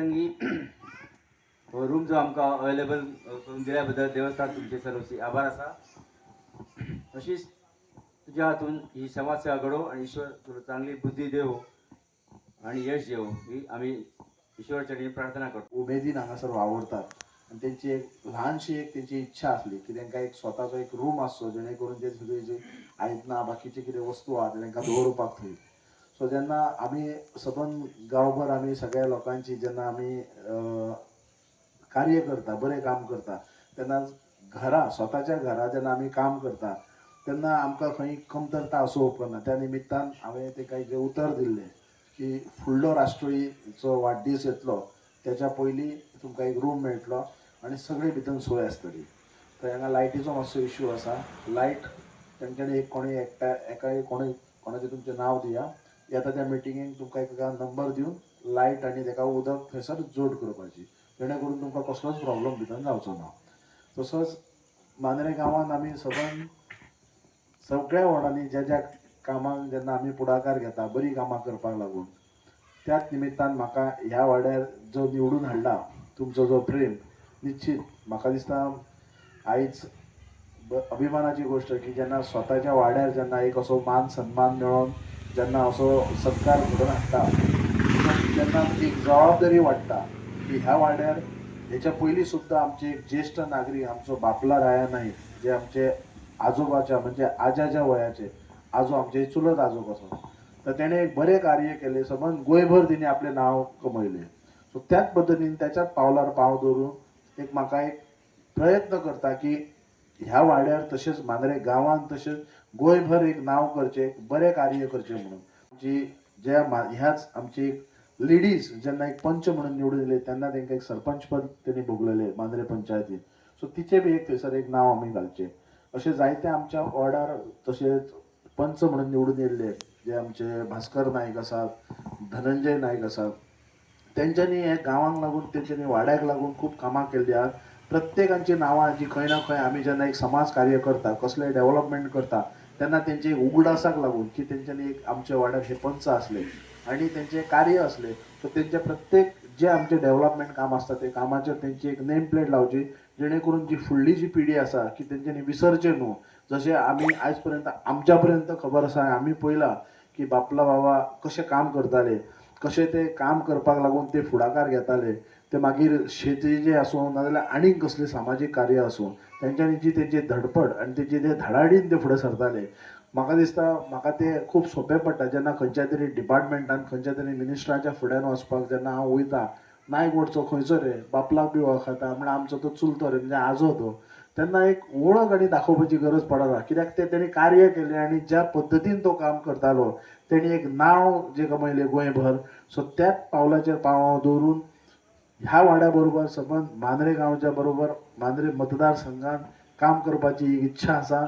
प्रसंगी हो रूम जो आमकां अवेलेबल करून दिल्या बद्दल देवस्थान तुमचे सर्वशी आभार आसा. अशीच तुज्या हातून ही समाज सेवा घडो आणि ईश्वर तुला चांगली बुद्धी देव आणि यश देव ही आम्ही ईश्वरचरणी प्रार्थना करतो. उमेदीन हांगासर वावुरतात आनी तेंची एक ल्हानशी एक तेंची इच्छा आसली की तांकां एक स्वताचो एक रूम आसचो, जेणे करून ते सगळी जी आयदनां, बाकीचे कितें वस्तू आहा ते तांकां दवरुपाक थंय. सो जेन्ना आमी सबंद गांवभर आमी सगळ्या लोकांची जेन्ना आमी कार्य करता, बरें काम करता, तेन्ना घरा, स्वताच्या घरा जेन्ना आमी काम करता तेन्ना आमकां खंय कमतरता असो उपकारना. त्या निमित्तान हांवें ताका एक उतर दिल्लें की फुडलो राष्ट्रीयचो वाडदीस येतलो त्याच्या पयलीं तुमकां एक रूम मेळटलो आनी सगळे भितर सोय आसतली. तर हांगा लायटीचो मातसो इशू आसा. लायट तेंच्यांनी एक कोणी एकट्या एका कोणी कोणाचें तुमचें नांव दिया, येता त्या मिटिंगेक तुमकां एका नंबर दिवन लायट आनी ताका उदक थंयसर जोड करपाची, जेणे करून तुमकां कसलोच प्रॉब्लम भितर जावचो ना. तसोच मांद्रें गांवांत आमी सबंद सगळ्या वॉर्डांनी ज्या ज्या कामाक जेन्ना आमी फुडाकार घेता, बरीं कामां करपाक लागून, त्याच निमित्तान म्हाका ह्या वाड्यार जो निवडून हाडला, तुमचो जो प्रेम, निश्चित म्हाका दिसता आयज अभिमानाची गोश्ट की जेन्ना स्वताच्या वाड्यार जेन्ना एक असो मान सन्मान मेळोन जेन्ना असो सत्कार घडोवन हाडटा तेन्ना एक जबाबदारी वाडटा की ह्या वाड्यार हेच्या पयलीं सुद्दां आमचे एक ज्येश्ठ नागरीक, आमचो बापला राया नाईक, जे आमचे आजोबाच्या म्हणजे आज्याच्या वयाचे आजो, आमचे चुलत आजो कसो, तर तेणें एक बरें कार्य केलें, सबंद गोंयभर तेणी आपलें नांव कमयलें. सो त्याच पद्दतीन त्याच्याच पावलार पांव दवरून एक म्हाका एक प्रयत्न करता की ह्या वाड्यार तशेंच मांद्रे गांवांत तशेंच गोंयभर एक नांव करचें, एक बरें कार्य करचें म्हणून. जी ज्या ह्याच आमची एक लेडीज जेन्ना एक पंच म्हणून निवडून येयले तेन्ना तांकां एक सरपंच पद तेणी भोगलेलें मांद्रे पंचायतीन. सो तिचें बी एक थंयसर एक नांव आमी घालचें. अशें जायते आमच्या वॉर्डार तशेंच पंच म्हणून निवडून येयल्ले, जे आमचे भास्कर नायक आसात, धनंजय नायक आसात, तेंच्यांनी हे गांवांक लागून, तेंच्यांनी वाड्याक लागून खूब कामां केल्लीं आहात. प्रत्येकांची नांवां जी खंय ना खंय आमी जेन्ना एक समाज कार्य करता, कसलें डेवलपमेंट करता तेन्ना तेंचे एक उगडासाक लागून की तेंच्यांनी एक आमच्या वाड्यार हे पंच आसले आनी तेंचें कार्य आसलें. सो तेंचे प्रत्येक जे आमचें डेवलपमेंट काम आसता ते कामाचेर तेंची एक नेम प्लेट लावची, जेणे करून जी फुडली जी पिढी आसा की तेंच्यांनी विसरचें न्हू. जशें आमी आयज पर्यंत आमच्या पर्यंत खबर आसा, आमी पळयलां की बापला बाबा कशें काम करताले, कशें ते काम करपाक लागून ते फुडाकार घेताले, ते मागीर शेतीचें आसूं नाजाल्यार आनीक कसलें सामाजीक कार्य आसूं, तेंच्यांनी जी तेंची धडपड आनी तेजी ते धडाडीन ते फुडें सरताले. म्हाका दिसता म्हाका तें खूब सोंपें पडटा जेन्ना खंयच्या तरी डिपार्टमेंटान, खंयच्या तरी मिनिस्टराच्या फुड्यान वचपाक जेन्ना हांव वयता, नायक वटचो खंयचो रे, बापलाक बी वळखता म्हळ्यार आमचो तो चुलतो रे, म्हणजे आजो तो, तेन्ना एक वळख आनी दाखोवपाची गरज पडना, कित्याक तें तेणी कार्य केलें आनी ज्या पद्दतीन तो काम करतालो तेणी एक नांव जें कमयलें गोंयभर. सो त्याच पावलाचेर पांव दवरून ह्या वाड्या बरोबर सबंद मांद्रे गांवच्या बरोबर मांद्रे मतदारसंघात काम करपाची एक इच्छा आसा.